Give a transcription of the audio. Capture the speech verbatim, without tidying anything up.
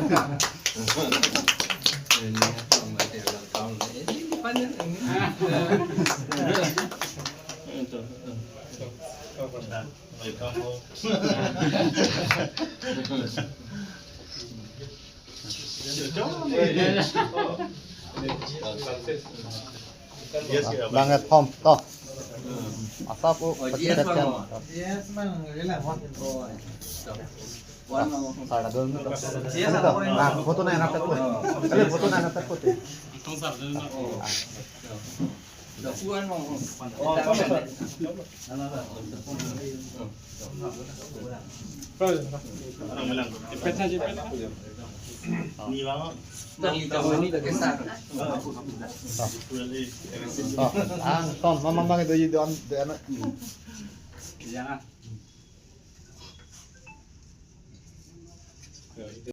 Welcome home. Yes, yeah. Bang at home to. Asap o. Oh, yes, bang. Yes, bang. Rela hot. Oh. One, bang. Sar dun. Yes, bang. Ah, photo na nang tapot. Ale photo na nang tapot. Itong sar dun na. Oh. Oh, ang ton, mama mang do you do an do an.